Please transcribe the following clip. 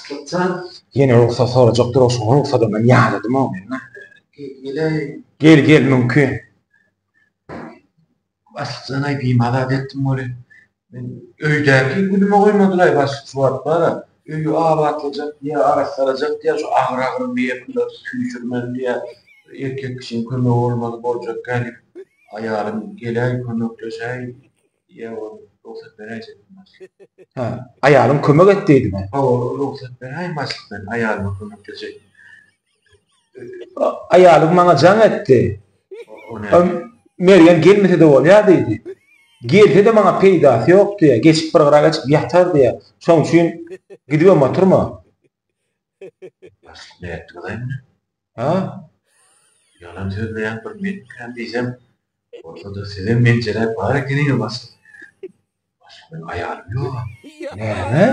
Başlyk jan. Ýene rugsat sorajakdyr, şoň rugsadyndan ýadadym-ow men-ä. Geleý. Gel, gel, mümkin. Başlyk jan-aý, bimaza etdim weli. Men öýdäki günüme goýmadylaý başlyk şu wagt bar-a. Öýi abatlajak diýýär, arassalajak diýýär, şu agyr-agyr mebelleri süýşürmeli diýýär. Erkek kişiň kömegi bolmasa boljak däl diýip, aýalym geläý kömekleşäý diýýär, ol rugsat beräýjek başlyk. Hä, aýalyň kömek et diýdimi? Hawa, rugsat beräý başlyk men aýalyma kömekleşeýin. Aýalyň maňa jaň etdi. Mergen gelmese-de bolýar diýdi. Gelse-de maňa peýdasy ýok diýýär. Geçip bir gyra geçip ýatar diýýär. Şoň üçin gidibem oturma. Başlyk nätdiňiz-aý muny? Ha? Ýalan sözleýän bir menmikäm diýsem, bolsa-da sizem mençeräk bar ekeniňiz başlyk. Başlyk meniň aýalym ýog-a. Näme?